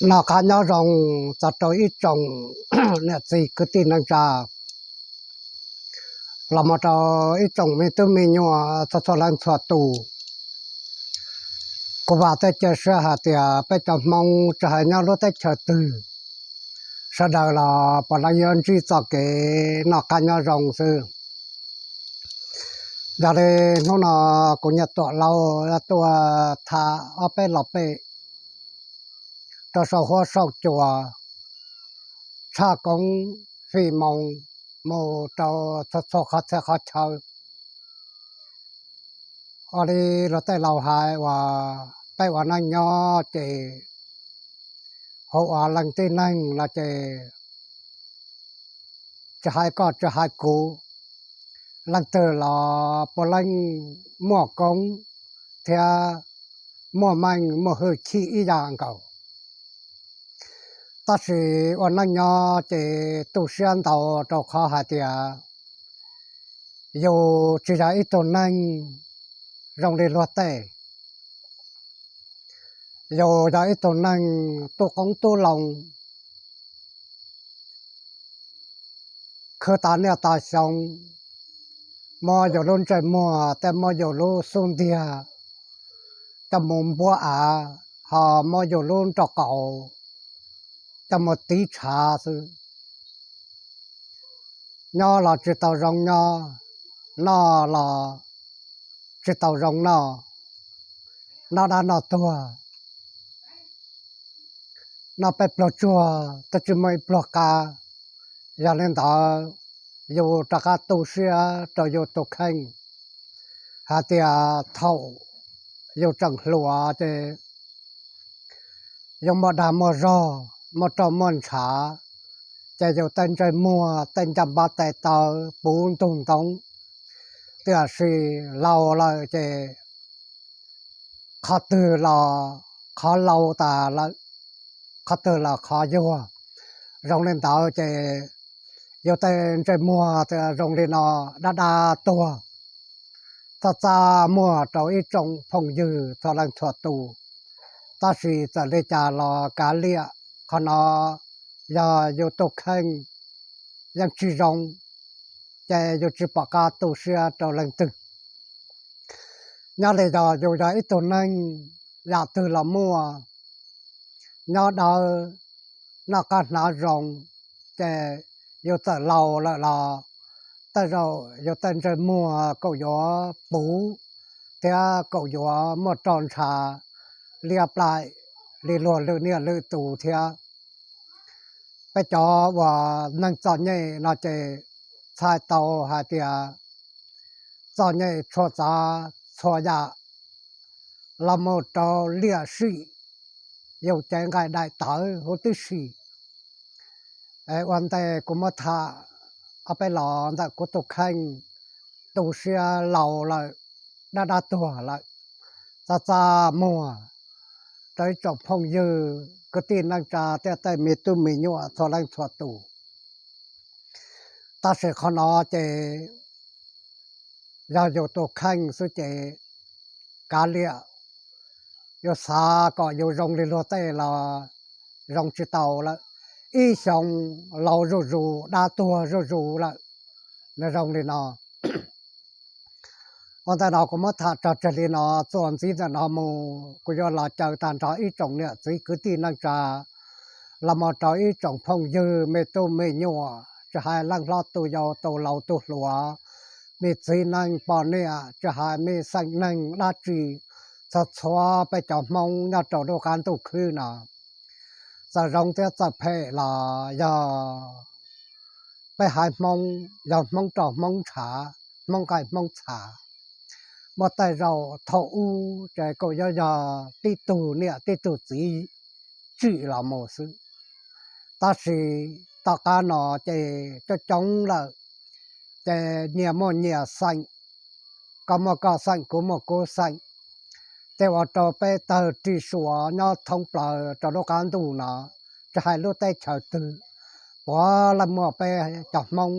Noj qab nyob zoo txog rau ib tsoom niam txiv kwv tij neej tsa, los mus rau ib tsoom me tub me nyuam txhua txhua leej txhua tus. Kuv vam thiab cia siab hais tias peb cov Hmoob tsis hais nyob lub teb chaws twg, sawv daws los puav leej yuav ntsib txoj kev noj qab nyob zoo xwb. Yog li hnub no kuv Nyiaj Tuam Laus tuaj tham ob peb lo pem rau saum huab saum cua, tshaj koob fim moos mus rau txhua txhua qhov txhia qhov chaw. Ua li luag tej laus hais uas peb ua neej nyob ces hu ua leej tib neeg no ces tsis hais koj tsis hais kuv, leej twg los puav leej muaj koob thiab muaj meej muaj hwj chim ib yam nkaus. Tab sis ua neej nyob ces tu siab ntau rau qhov hais tias yus tsis yog ib tug neeg zoo li luag tej. Yus yog ib tug neeg tub qoob tub loo, khwv tas niaj tas xyoo, muab yus lub ntsej muag thiab muab yus lub xub ntiag coj mus npuab av, ho muab yus lub nraub qaum coj mus tiv tshav xwb. Nyob los tsis tau zoo nyob, noj los tsis tau zoo noj, noj dab noj tuag, noj peb pluag tsuag twb tsis muaj ib pluag qab. Yog li ntawd, yus rov qab tu siab rau yus tus kheej hais tias thaum yus tseem hluas ces yus muaj dag muaj zog, muaj roj muaj ntshav, ces yus tej ntsej muag tej ncaj npab tes taw puv ntug ntoo. Tiam sis laus lawm ces qhov twg los qhov laus tas lawm, qhov twg los qhov yuag. Zoo li ntawd ces yus tej ntsej muag zoo li no dab dab tuag, txaj txaj muag rau ib tsoom phooj ywg txhua leej txhua tus. Tab sis txawm li cas los kav liam, qhov no yog yus tus kheej yeej tsis zoo, ces yus tsis pom qab tu siab rau leej twg. Nyob li yog yus yog ib tug neeg yam twg los muaj, nyob dawb, noj qab hnav zoo, ces yus txawm laus lawm los tej zaum yus tej ntsej muag kaum yuav puv thiab kaum yuav muaj roj ntshav liab plaim li luag lwm niam lwm tus thiab. Peb cov uas neeg txom nyem no ces txhais tau hais tias txom nyem txhua tsav txhua yam los mus rau liam sim yus cev nqaij daim tawv huv tib si. Ua ntej kuv muab tham ob peb los ntawm kuv tus kheej tu siab laus lawm, dab dab tuag lawm, txaj txaj muag rau ib tsoom phooj ywg kwv tij neej tsa thiab tej me tub me nyuam txhua leej txhua tus. Tab sis qhov no ces yog yus tus kheej xwb ces kav liam, yus xav kom yus zoo li luag tej los zoo tsis tau lawm. Ib xyoo laus zuj zus, dab tuag zuj zus lawm, nws zoo li no. Ua ntej no kuv muab tham tso tseg li no, txuas ntxiv ntawm no mus kuv yuav los caw tag nrho ib tsoom niam txiv kwv tij neej tsa, los mus rau ib tsoom phooj ywg me tub me nyuam, tsis hais leej hlob tus yau, tus laus tus hluas, me txiv neej poj niam, tsis hais me xeem neeg dab tsi, txhua txhua peb cov Hmoob nyob rau lub qab ntuj khwb no, txawm zoo thiab txawm phem los yog peb haiv Hmoob yog Hmoob roj Hmoob ntshav, Hmoob nqaij Hmoob txha. Muaj tej zaum thaum ub ces kuj yuav yog tib tug niam tib tug txiv tsim los mus xwb. Tab sis tom qab no ces coob coob lawm, ces nyias muaj nyias xeem, koj muaj koj xeem, kuv muaj kuv xeem, ces ua rau peb tawg ris suas nyob thoob plaws rau lub qab ntuj no, tsis hais lub teb chaws twg, puav leej muaj peb cov Hmoob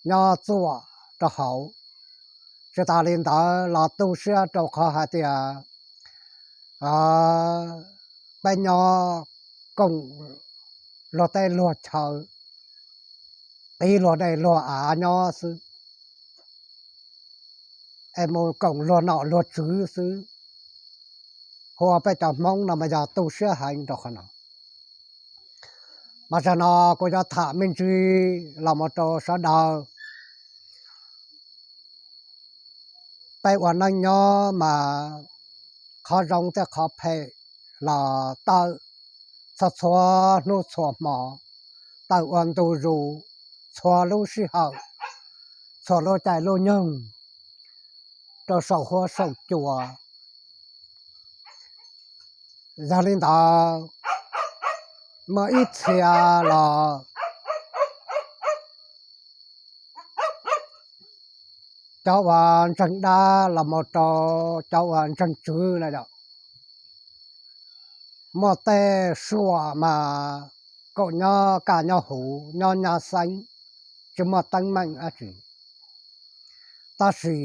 nyob txuam rau hauv. Tsis tas li ntawd los tu siab rau qhov hais tias peb nyob koom luag teb luag chaw, qiv luag dej luag av nyob xwb, es mus koom luag nom luag tswv xwb. Hu ua peb cov Hmoob no mas yog tu siab heev rau qhov no. Mas zaum no kuv yuav tham me ntsis los mus rau sawv daws. Peb ua neej nyob mas qhov zoo thiab qhov phem los tawm txhua txhua hnub txhua hmo, tawm ua ntu zus txhua lub sij hawm, txhua lub caij lub nyoog, rau saum huab saum cua. Yog li ntawd, muaj ib txhia los cov uas ntseeg dab los mus rau cov uas ntseeg tswv na yom, muaj tej suam mas kaum nyob kaj nyob huv nyob nyab xeeb, tsis muaj teeb meem dab tsi. Tab sis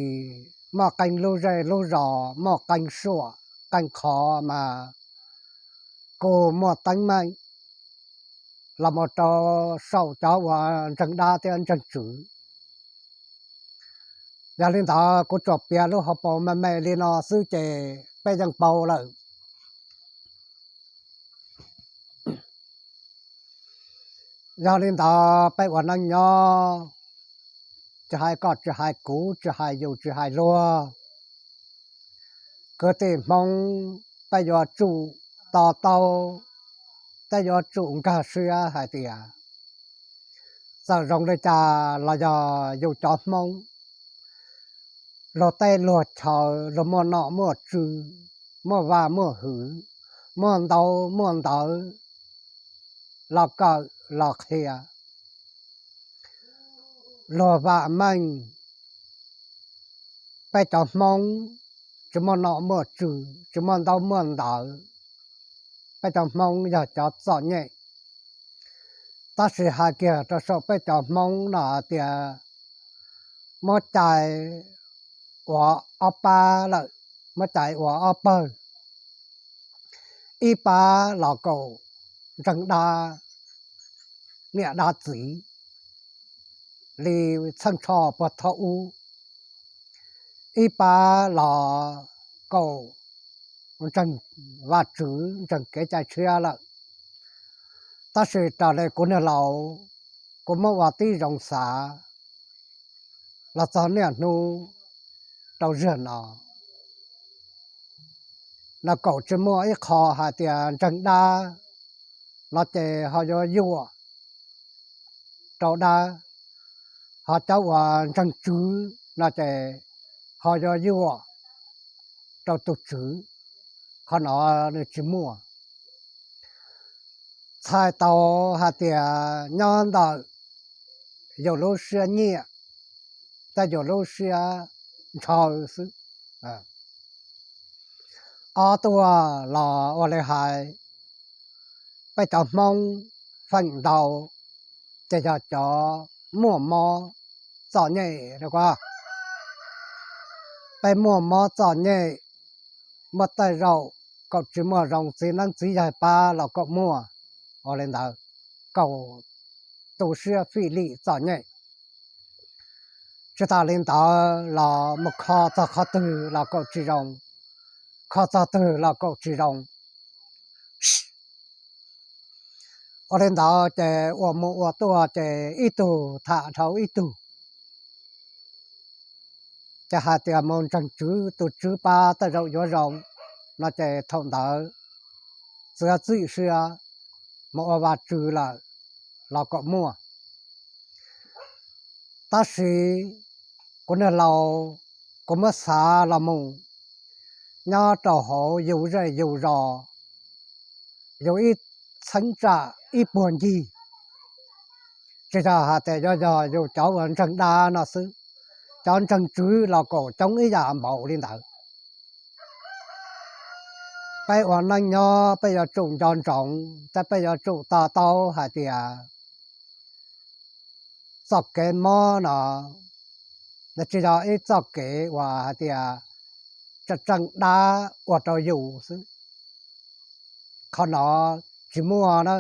muaj qee lub zej lub zos, muaj qee suam qee qhov mas kuj muaj teeb meem los mus rau saum cov uas ntseeg dab thiab ntseeg tswv. Yog li ntawd kuv tsuas piav lub hauv paus me me li no xwb ces peb yeej paub lawm. Yog li ntawd peb ua neej nyob, tsis hais koj tsis hais kuv tsis hais yus tsis hais luag, kwv tij Hmoob, peb yuav tsum to taub, peb yuav tsum nkag siab hais tias txawm zoo li cas los yog yus cov Hmoob, luag teb luag chaw, luag muaj nom muaj tswv, muaj vaj muaj hwv, muaj ntaub muaj ntawv los kawm los qhia, luag vam meej. Peb cov Hmoob tsis muaj nom muaj tswv, tsis muaj ntaub muaj ntawv, peb cov Hmoob yog cov txom nyem. Tab sis hais kiag rau saum peb cov Hmoob no hais tias muab cais ua ob pab lawm, muab cais ua ob pawg. Ib pab los kaum ntseeg dab niam dab txiv li txheej tsho puag thaum ub, ib pab los kaum ntseeg Vajtswv ntseeg kev cai tshiab lawm. Tab sis raws li kuv niag laus, kuv muab ua tib zoo xav los txog niaj hnub rau zaum no, no kaum tsis muaj ib qho hais tias ntseeg dab no ces ho yuav yuam rau dab, ho cov uas ntseeg tswv no ces ho yuav yuam rau tus tswv. Qhov no nws tsis muaj. Txhais tau hais tias nyob ntawm yus lub siab nyiam thiab yus lub siab ntshaw xwb. Ob tuaj los ua li hais, peb cov Hmoob feem ntau ces yog cov muaj mob txom nyem. Peb muaj mob txom nyem, muaj tej zaum kaum tsis muaj zoo, txiv neeb txiv yaig pab los kaum muaj, ua li ntawd, kaum tu siab fim lim txom nyem. Tsis tas li ntawd los mus kho txog qhov twg los kaum tsis zoo, kho txog twg los kaum tsis zoo. Ua li ntawd ces ua mus ua tuaj ces ib tug tham dhau ib tug, ces hais tias mus ntseeg tswv, tus tswv pab tej zaum yuav zoo no ces thaum ntawd txiav txim siab mus ua Vajtswv lawm los kaum muaj. Tab sis kuv niag laus, kuv muab xav los mus nyob rau hauv yus zej yus zos, yus ib txheeb tsam ib puag ncig, tsis yog hais tias yuav yog yus cov uas ntseeg dab no xwb, cov ntseeg tswv los kaum coob ib yam npaum li ntawd. Peb ua neej nyob peb yuav tsum nco ntsoov thiab peb yuav tsum to taub hais tias txoj kev mob no, nws tsis yog ib txoj kev uas hais tias tseem tseem dab ua rau yus xwb. Qhov no tsis muaj na,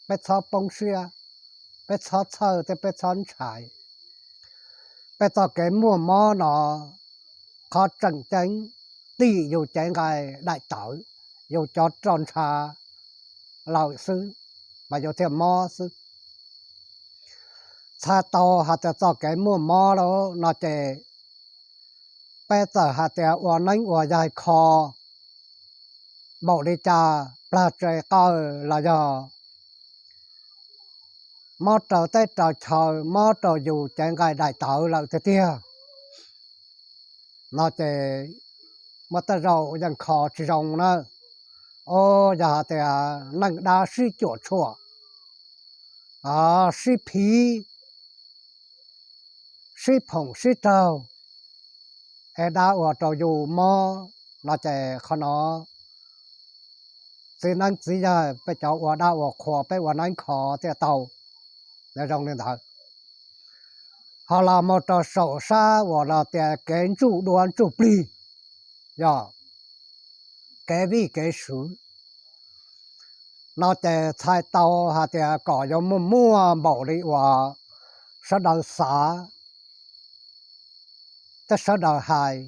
peb txhob poob siab, peb txhob txhawj thiab peb txhob ntshai. Peb txoj kev muaj mob no, qhov tseem ceeb tim yus cev nqaij daim tawv, yus cov roj ntsha lawm xwb, mas yus thiaj mob xwb. Txhais tau hais tias txoj kev muaj mob lawm no ces peb txawm hais tias ua neeb ua yaig kho npaum li cas, plag tse qawj los yog mob raws teb raws chaw, mob rau yus cev nqaij daim tawv lawm tiag tiag no ces muaj tej zaum yeej kho tsis zoo na. O, yog hais tias neej dab sib cuam tshuam, sib phiv, sib phoom sib raug, es dab ua rau yus mob no ces qhov no txiv neeb txiv yaig peb cov ua dab ua qhua peb ua neeb kho thiaj tau. Zoo li ntawd. Ho los mus rau saum sab uas los tias kev ntsuj duav ntsuj plig, yog kev vij kev swv no ces txhais tau hais tias kom yuav muaj muaj npaum li uas sawv daws xav thiab sawv daws hais,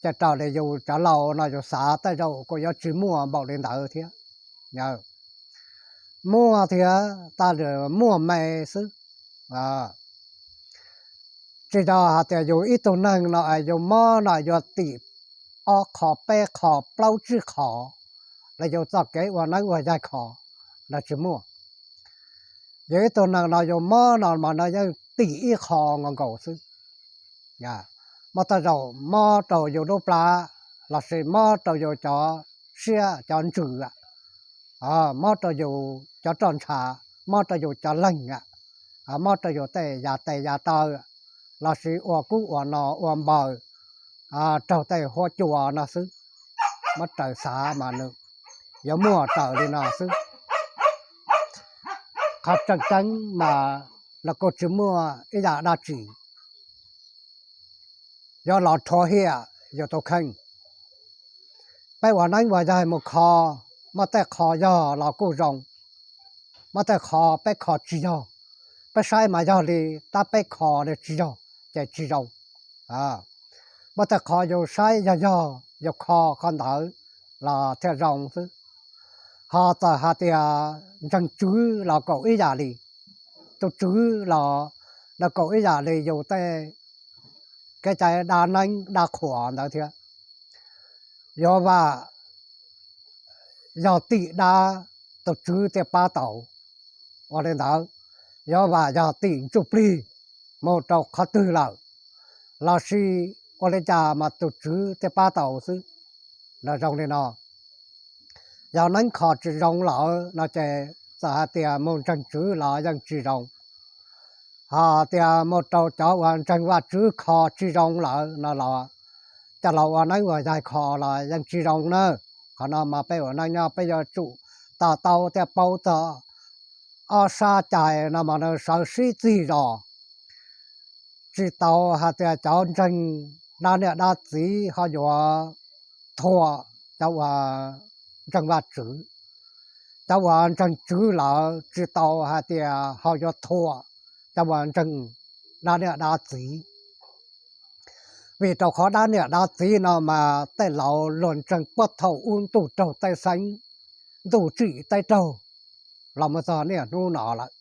ces raws li yus cov laus no yus xav tej zaum kuj yuav tsis muaj npaum li ntawd thiab. Muaj thiab, tab sis muaj me xwb. Tsis yog hais tias yus ib tug neeg no es yus mob no yuav tim ob qho peb qho plaub tsib qho los yus txoj kev ua neeb ua yaig kho, los tsis muaj. Yus ib tug neeg no yus mob no mas no yeej tim ib qho nkaus nkaus xwb. Mob tej zaum mob rau yus lub plab, lossis mob rau yus cov siab cov ntsws, mob rau yus cov roj ntsha, mob rau yus cov leeg, mob rau yus tej yam tes yam taw, lossis ua kub ua no ua npaws raug tej huab cua no xwb. Muab raws xav mas nws yuav muaj raws li no xwb. Qhov tseem ceeb mas los kuj tsis muaj ib yam dab tsi yuav los rhuav hiam yus tus kheej. Peb ua neeb ua yaig mus kho, muaj tej qho yog los kuj zoo, muaj tej qho peb kho tsis yog. Peb saib mas yog li, tab peb kho li tsis yog ces tsis zoo. Muaj tej qho yus saib yog yog, yus kho qhov ntawd los thiaj zoo xwb. Ho txawm hais tias ntseeg tswv los kaum ib yam li. Tus tswv los kaum ib yam li yus tej kev cai dab neeb dab qhuas ntawd thiab. Yuav vam yog tim dab, tus tswv thiaj pab tau. Ua li ntawd, yuav vam yog tim ntsuj plig mus rau qhov twg lawm, lossis ua li cas mas tus tswv thiaj pab tau xwb. Los zoo li no, yog neeb kho tsis zoo lawm no ces txawm hais tias mus ntseeg tswv los yeej tsis zoo. Ho tias mus rau cov uas ntseeg Vajtswv kho tsis zoo lawm no los, cov laus ua neeb ua yaig kho los yeej tsis zoo na. Qhov no mas peb ua neej nyob peb yuav tsum to taub thiab paub txog ob sab cai no mas nws sawv sib txig zos. Tsis tau hais tias cov ntseeg dab niam dab txiv ho yuav thuam cov uas ntseeg Vajtswv. Cov uas ntseeg tswv lawm tsis tau hais tias ho yuav thuam cov uas ntseeg dab niam dab txiv. Vim rau qhov dab niam dab txiv no mas tej laus luag ntseeg puag thaum ub ntuj raug tej xeeb ntuj tsim teb raug los mus txog niaj hnub no lawm.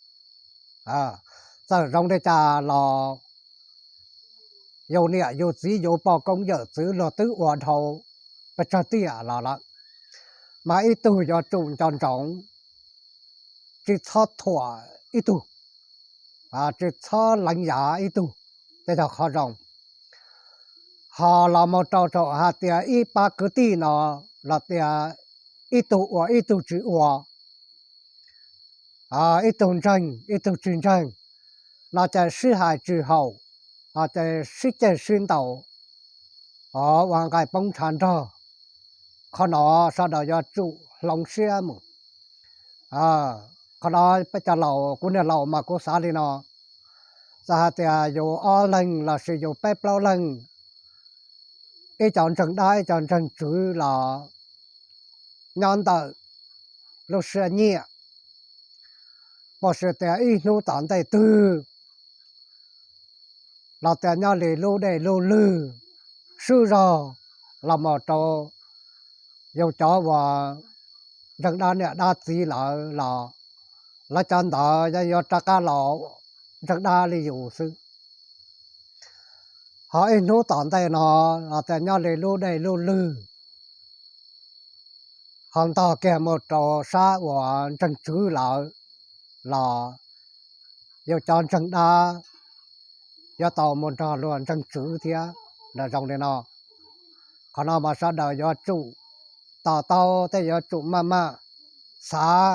Txawm zoo li cas los yus niam yus txiv yus poj koob yawm txwv luag twb ua dhau pes tsawg tiam los lawm, mas ib tug yuav tsum nco ntsoov, tsis txhob thuam ib tug, tsis txhob lees yav ib tug, ces yog qhov zoo. Ho los mus rau thaum hais tias ib pab kwv tij no los tias ib tug ua ib tug tsis ua, ib tug ntseeg ib tug tsis ntseeg, no ces sib hais tsis haum, ces sib ceg sib ntaus, ua nqaij poob ntshav nrog. Qhov no sawv daws yuav tsum hloov siab mus. Qhov no peb cov laus, kuv niag laus mas kuv xav li no, txawm hais tias yus ob leeg lossis yus peb plaub leeg, ib co ntseeg dab ib co ntseeg tswv los nyob ntawm lub siab nyiam, pom tias ib hnub tom ntej twg los tias nyob li lub dej lub lwg swb zog los mus rau yus cov uas ntseeg dab niam dab txiv lawm los lawv cov ntawd yeej yuav rov qab los ntseeg dab li yus xwb. Ho ib hnub tom ntej no los tias nyob li lub dej lub lwg ho ntog kiag mus rau sab uas ntseeg tswv lawm los yus cov ntseeg dab yuav tau mus nrog luag ntseeg tswv thiab. Nram zoo li no, qhov no mas sawv daws yuav tsum to taub thiab yuav tsum maj mam xav,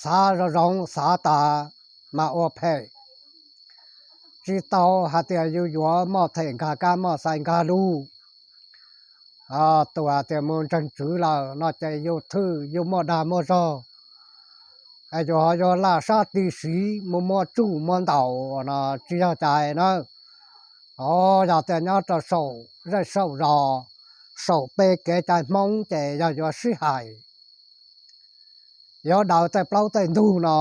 xav zoo zoo xav tas mas ua phem. Tsis tau hais tias yus yuav moj them nkag kab moj xais nkag lug. Tus hais tias mus ntseeg tswv lawm no ces yus thwj yus muaj dag muaj zog, yus ho yuav laj sab ti siv mus muab tsuj muab ntaus no tsis yog cai na. Yog tias nyob rau saum zej saum zos, saum peb kev cai Hmoob ces yog yuav sib hais, yuav daws tej plaub tej ntug no,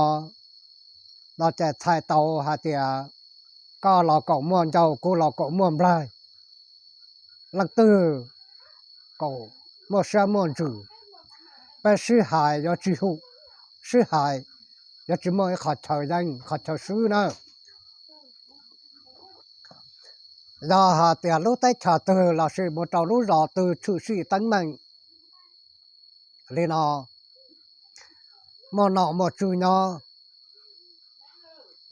no ces txhais tau hais tias koj los kom muaj ncauj, kuv los kom muaj nplaig, leej twg kom muaj siab muaj ntsws, peb sib hais yuav tsis hum, sib hais yuav tsis muaj ib qhov chaw yeej qhov chaw swb na. Yog hais tias lub teb chaws twg lossis mus rau lub zos twg tshwm sim teeb meem li no, muaj nom muaj tswv nyob,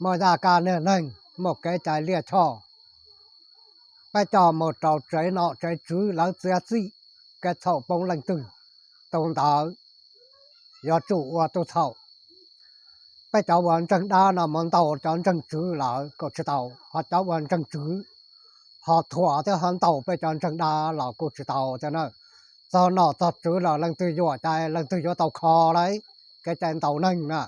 muaj yaj kab niag neeg, muaj kev cai liaj choj, peb coj mus rau tsev nom tsev tswv lawv txiav txim, kev txhaum poob leej twg, tus ntawd yuav tsum ua tus txhaum. Peb cov uas ntseeg dab no mus ntaus cov ntseeg tswv lawm kuj tsis tau, ho cov uas ntseeg tswv ho thuam thiab ho ntaus peb cov ntseeg dab los kuj tsis tau thiab na. Txog nom txog tswv los leej twg yuam cai leej twg yuav tau kho lauj, kev cai ntaus neeg na.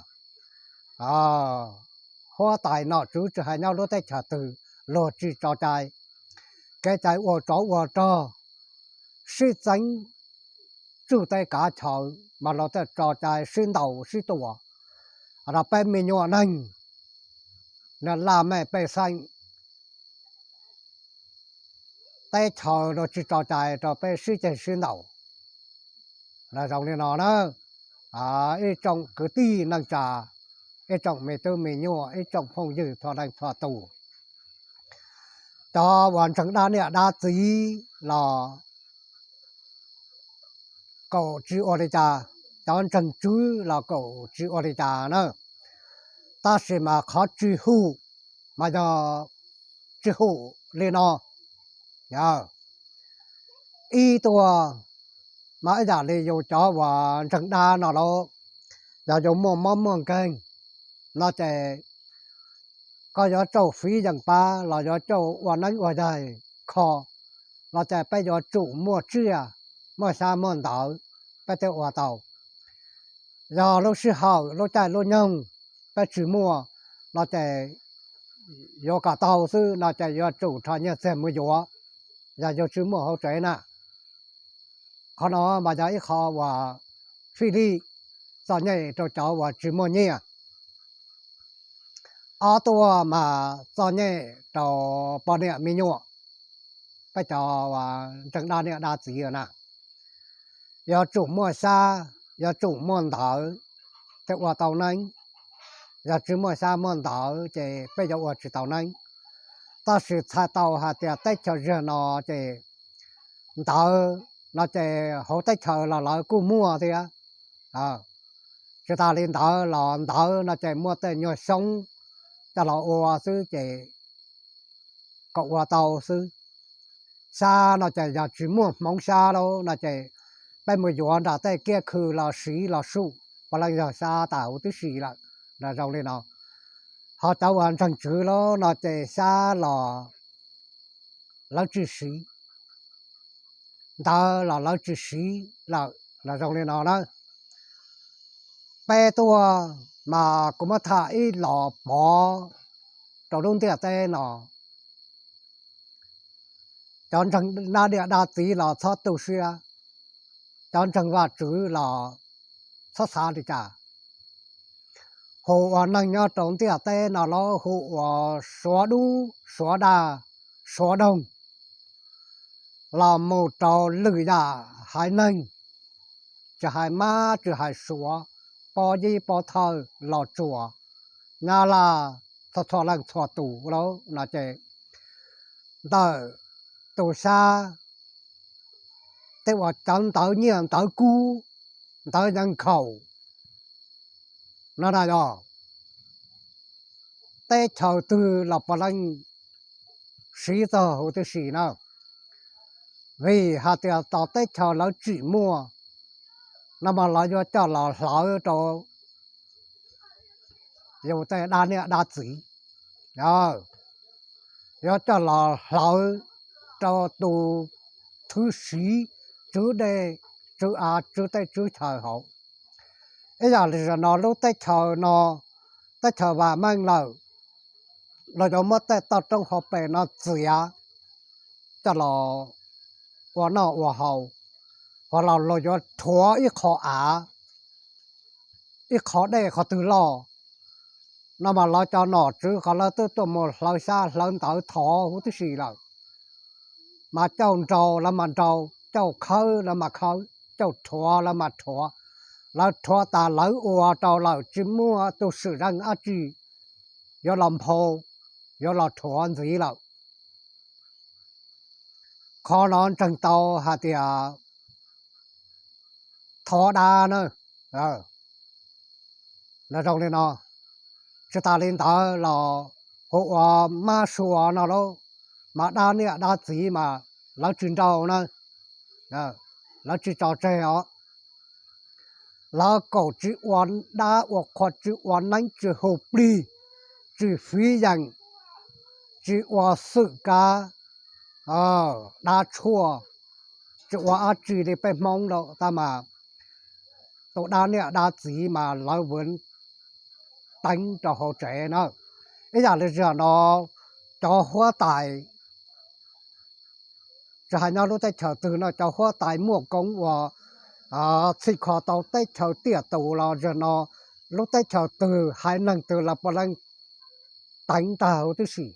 Huab tais nom tswv tsis hais nyob lub teb chaws twg, luag tsis tso cai. Kev cai ua tsov ua rog, sib txeeb tsuj teb kav chaw mas luag thiaj tso cai sib ntaus sib tua. Rau peb me nyuam neeg, niag laj mej pej xeem, teb chaws luag tsis tso cai rau peb sib ceg sib ntaus. Los zoo li no na, ib tsoom kwv tij neej tsa, ib tsoom me tub me nyuam, ib tsoom phooj ywg txhua leej txhua tus, cov uas ntseeg dab niam dab txiv los kaum tsis ua li cas, cov ntseeg tswv los kaum tsis ua li cas na. Tab sis mas qhov tsis hum mas yog tsis hum li no. Ib tuaj mas ib yam li yus cov uas ntseeg dab no lauj, yog yus muaj mob muaj nkeeg no ces koj yuav tsum fiv yeem pab los yuav tsum ua neeb ua yaig kho, no ces peb yuav tsum muaj tsiaj, muaj xyab muaj ntawv, peb thiaj ua tau. Yog lub sij hawm lub caij lub nyoog peb tsis muaj, no ces yuav kom tau xwb no ces yuav tsum rho nyiaj txiag mus yuav, yog yus tsis muaj hauv tsev na. Qhov no mas yog ib qho uas fij lij txom nyem rau cov uas tsis muaj nyiaj. Ob tuaj mas txom nyem rau poj niam me nyuam, peb cov uas ntseeg dab niam dab txiv na. Yuav tsum muaj xyab, yuav tsum muaj ntawv thiaj ua tau neeb. Yog tsis muaj xyab muaj ntawv ces peb yuav ua tsis tau neeb. Tab sis txhais tau hais tias teb chaws zag no ces ntawv no ces hauv teb chaws los lawv kuj muaj thiab. Tsis tas li ntawd los ntawv no ces muaj tej nyuag xyoob coj los ua xwb ces kom ua tau xwb. Xyab no ces yog tsis muaj hmoov xyab lauj no ces peb mus yuav nram tej kiab khw los siv los sum, puav leej yog xyab tas huv tib si lawm. Los zoo li no, ho cov uas ntseeg tswv lauj no ces xyab los lawv tsis siv, ntawv los lawv tsis siv lawm. Los zoo li no na, peb tuaj mas kuv muab tham ib los pov rau lub ntiaj teb no. Cov ntseeg dab niam dab txiv los txhob tu siab, cov ntseeg Vajtswv los txhob xav li cas. Hu ua neeg nyob rau ntiaj teb no los hu ua Suav dub, Suav dag, Suav doog, los mus rau lwm yam haiv neeg, tsis hais mab tsis hais suav, pob yib pob thawj, los tsuas, nyab laj, txhua txhua leej txhua tus lauj no ces ntawm tus xyab, tej uas cov ntawv nyiaj ntawv kub, ntawv yees khaum no na yog teb chaws twg los puav leej siv txog huv tib si na. Vim hais tias tom teb chaws lawv tsim muaj no mas lawv yuav coj los hlawv rau yus tej dab niam dab txiv, yuav coj los hlawv rau tus thwj siv tswv dej, tswv av, tswv teb tswv chaws hauv. Ib yam li zaum no lub teb chaws no, teb chaws vam meej lawm, los yuav muab tej toj roob hauv pes no txiav coj los ua noj ua haus, ho los luag yuav rhuav ib qho av, ib qho dej qhov twg loj no mas lawv cov nom tswv qhov lawv twb tuaj mus hlawv xyab hlawv ntawv thov huv tib si lawm. Mas cauj nrau lawv mas nrau, cauj khawb lawv mas khawb, cauj rhuav lawv mas rhuav. Lawv rhuav tas lawv ua rau lawm, tsis muaj tus swm zeej dab tsi yuav los nphau, yuav los rhuav ntxiv lawm. Qhov no ntseeg tau hais tias thov dab na, zoo li no. Tsis tas li ntawd los hu ua mab sua no lauj, mas dab niam dab txiv mas lawv tsis nrau na, lawv tsis tso tseg os. Lawv kaum tsis ua dab ua qhua, tsis ua neeb, tsis hu plig, tsis fiv yeem, tsis ua xwm kab, dab tshuaj, tsis ua dab tsi li peb Hmoob lawm tab mas tus dab niam dab txiv mas lawv vwv teev rau hauv tsev na. Ib yam li zaum no cov huab tais, tsis hais nyob lub teb chaws twg no cov huab tais muaj koob uas txhim kho tau teb chaws tiaj tus los zaum no lub teb chaws twg haiv neeg twg los puav leej teev tag huv tib si,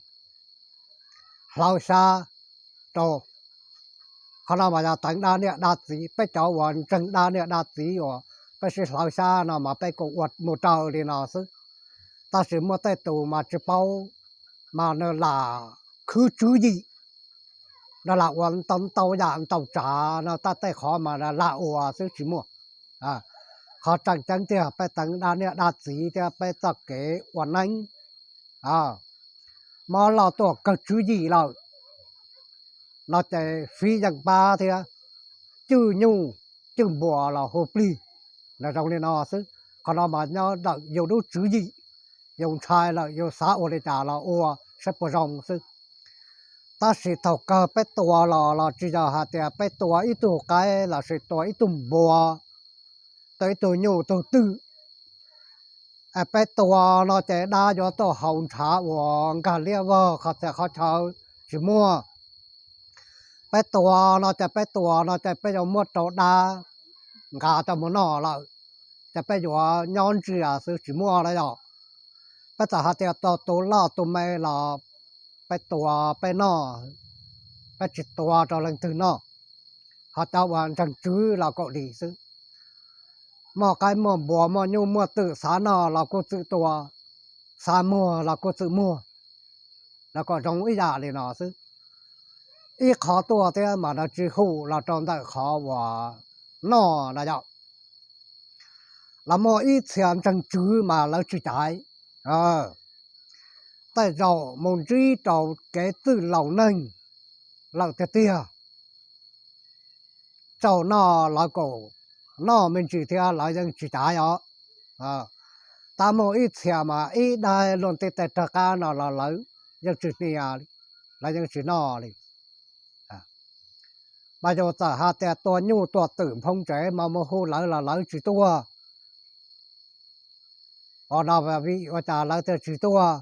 hlawv xyab rau. Qhov no mas yog teev dab niam dab txiv, peb cov uas ntseeg dab niam dab txiv uas peb sib hlawv xyab no mas peb kuj ua mus raws li no xwb. Tab sis muaj tej tus mas tsis paub, mas nws lam khwv tswv yim, nws lam ua ntau ntau yam ntau tsav no, tab tej qhov mas lam ua xwb tsis muaj. Qhov tseem ceeb tiag peb teev dab niam dab txiv thiab peb txoj kev ua neeb, mob loj tuaj kawg tswv yim lawm no ces fiv yeem pab thiab cwj nyuj cwj npua los hu plig, nws zoo li no xwb. Qhov no mas nyob ntawm yus lub tswv yim, yus ntshai lawm yus xav ua li cas los ua saib puas zoo xwb. Tab sis thaum kawg peb tua los los tsis yog hais tias peb tua ib tug qaib lossis tua ib tug npua, tua ib tug nyuj tug twm. Peb tua no ces dab yuav tuaj haus ntshav uas nkag liab vog qhov txhia qhov chaw tsis muaj. Peb tua no ces peb tua no ces peb yuav muab rau dab nqa coj mus noj lawm, ces peb yuav nyob ntsiag xwb tsis muaj na yom. Peb txawm hais tias tua tus loj tus me los peb tua peb noj, peb tsis tua rau leej twg noj. Ho cov uas ntseeg tswv los kaum li xwb, muaj qaib muaj npua muaj nyuj muaj twm xav noj los kuj txwm tua, xav muag los kuj txwm muag, los kom zoo ib yam li no xwb. Ib qho tuaj thiab mas lawv tsis hum los rau ntawm qhov uas noj na yom. Los muaj ib txhia ntseeg tswv mas lawv tsis caiv, tej zaum mus ntsib rau kev txwj laus neeg lawm tiag tiag, tsaum noj lawv kom noj me ntsis thiab lawv yeej tsis caiv os. Tab muaj ib txhia mas ib daig luag nti tes rag qab no los lawv yeej tsis hnia li, lawv yeej tsis noj li. Mas yus txawm hais tias tua nyuj tua twm nphoo tsev mas mus hu lawv los lawv tsis tuaj. Os, no vim ua cas lawv thiaj tsis tuaj?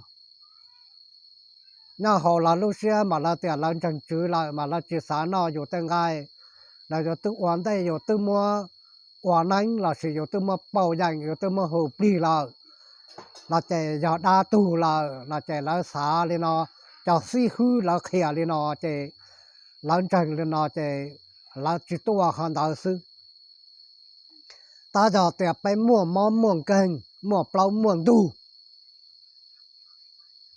Nyob hauv lawv lub siab mas lawv tias lawv ntseeg tswv lawm mas lawv tsis xav noj yus tej nqaij. Los yus twb ua ntej yus twb muab ua neeb lossis yus twb muab pauj yeem, yus twb muab hu plig lawm no ces yog dab tug lawm no ces lawv xav li no, cov xib hwb lawv qhia li no ces lawv ntseeg li no ces lawv tsis tuaj qhov ntawd xwb. Tab yog tias peb muaj mob muaj nkeeg, muaj plaub muaj ntug,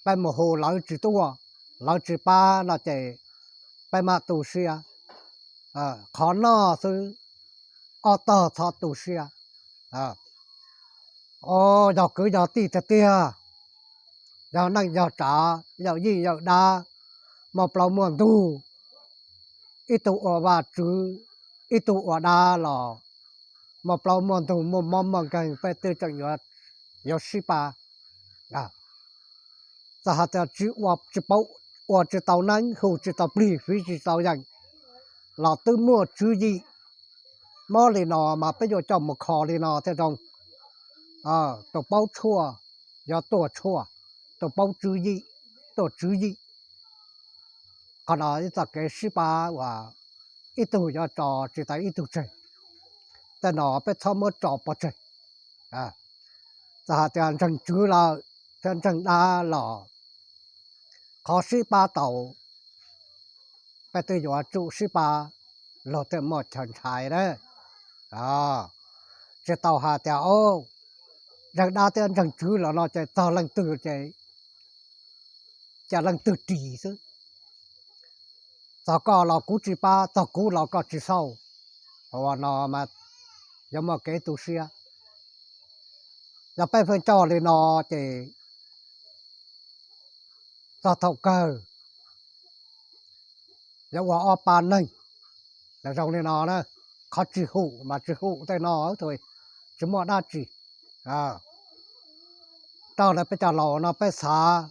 peb mus hu lawv tsis tuaj, lawv tsis pab no ces peb mam tu siab. Qhov noj xwb, ob tog txhob tu siab. Yog kwv yog tij tiag tiag, yog neej yog tsav, yawm yij yawm dab, muaj plaub muaj ntug, ib tug ua vaj tswv, ib tug ua dab los muaj plaub muaj ntug, muaj mob muaj nkeeg, peb twb tseem yuav sib pab. Txawm hais tias tsis ua, tsis paub, ua tsis tau neeb, hu tsis tau plig, fiv tsis tau yeem los twb muaj tswv yim. Mob li no mas peb yuav coj mus kho li no thiaj zoo. Tus paub tshuaj yuav tuaj tshuaj, tus paub tswv yim tuaj tswv yim. Qhov no ib txoj kev sib pab uas ib tug yuav tso tsis tau ib tug tseg. Tej no peb txhob muab tso pov tseg. Txawm hais tias ntseeg tswv lawm thiab ntseeg dab los qhov sib pab tau, peb twb yuav tsum sib pab, luag thiaj muaj chaw ntshai na. Tsis tau hais tias ntseeg dab thiab ntseeg tswv los no ces txog leej twg ces cia leej twg ris xwb. Txog koj los kuv tsis pab, txog kuv los koj tsis xauj. Ua no mas yuav muaj kev tu siab. Yog peb pheej coj li no ces txog thaum kawg yuav ua ob pab neeg. Zoo li no na, qhov tsis hum mas tsis hum tej no, tsis muaj dab tsi. Rau lawv peb cov laus no peb xav,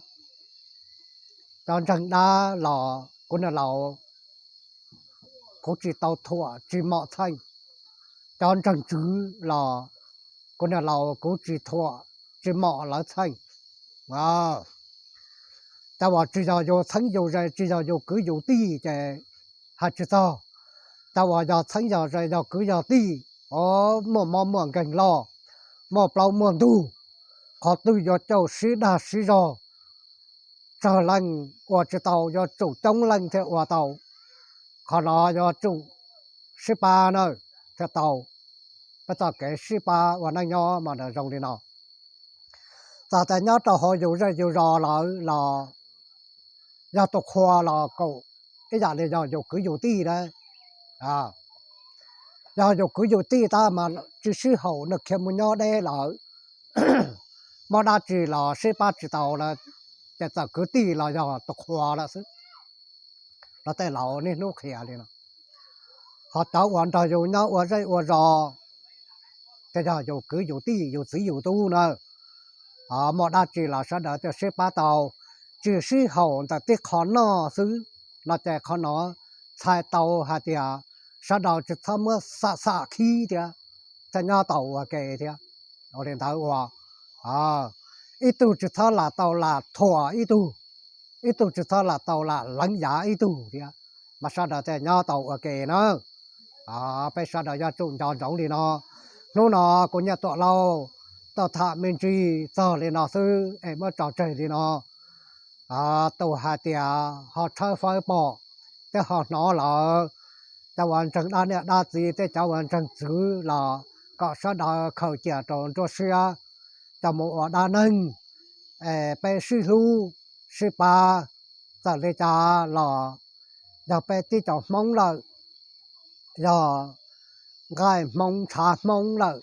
cov ntseeg dab los kuv niag laus, kuv tsis tau thuam tsis mom txheej. Cov ntseeg tswv los kuv niag laus kuv tsis thuam tsis mom lawv txheej. Cov uas tsis yog yus txheeb yus ze, tsis yog yus kwv yus tij ces hais tsis txog. Cov uas yog txheeb yog ze, yog kwv yog tij, muaj mob muaj nkeeg loj, muaj plaub muaj ntug, qhov twg yuav caum sib dag sib zog, tsawg leej ua tsis tau, yuav tsum coob leej thiaj ua tau. Qhov no yuav tsum sib pab na thiaj tau. Peb txoj kev sib pab ua neej nyob mas nws zoo li no. Txawm tias nyob rau hauv yus zej yus zos lawm los yog tus qhua los kaum ib yam li yog yus kwv yus tij na. Yog yus kwv yus tij tab mas tsis sib haum, nws khiav mus nyob deb lawm, muaj dab tsi los sib pab tsis tau lawm, ces txawm kwv tij los yog tus qhua lawm xwb. Los tej laus niaj hnub qhia li no. Ho cov uas nrog yus nyob ua zej ua zos, ces yog yus kwv yus tij yus txiv yus tub na, muaj dab tsi los sawv daws thiaj sib pab tau, tsis sib haum ntawm tib qho noj xwb. No ces qhov no txhais tau hais tias sawv daws tsis txhob muab xam xam khib thiab, thiaj nyob tau ua ke thiab. Ua li ntawd uas ib tug tsis txhob lam tau lam thuam ib tug, ib tug tsis txhob lam tau lam leev yav ib tug thiab, mas sawv daws thiaj nyob tau ua ke na. Peb sawv daws yuav tsum nco ntsoov li no. Hnub no kuv Nyiaj Tuam Lauj tau tham me ntsis txog li no xwb es muab tso tseg li no. Tus hais tias ho tshawb fawb pom thiab ho hnov lawm, cov uas ntseeg dab niam dab txiv thiab cov uas ntseeg tswv los kom sawv daws khaws cia rau nruab siab, coj mus ua dab neeg, es peb sib hlub sib pab. Txawm li cas los yog peb tib co Hmoob lawm, yog nqaij Hmoob ntshav Hmoob lawm,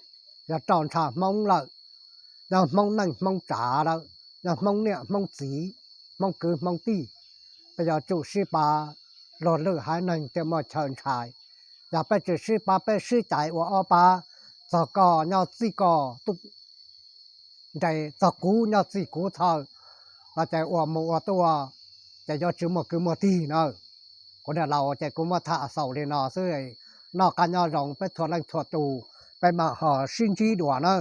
yog roj ntsha Hmoob lawm, yog Hmoob neej Hmoob tsav lawm, yog Hmoob niam Hmoob txiv, Hmoob kwv Hmoob tij, peb yuav tsum sib pab, luag lwm haiv neeg thiaj muaj chaw ntshai. Yog peb tsis sib pab, peb sib cais ua ob pab, txog koj nyob txij koj nres, txog kuv nyob txij kuv txhawj, no ces ua mus ua tuaj ces yuav tsis muaj kwv muaj tij na. Kuv niam laus ces kuv muab tham xaus li no xwb. Noj qab nyob zoo peb txhua leej txhua tus, peb mam ho sib ntsib dua na.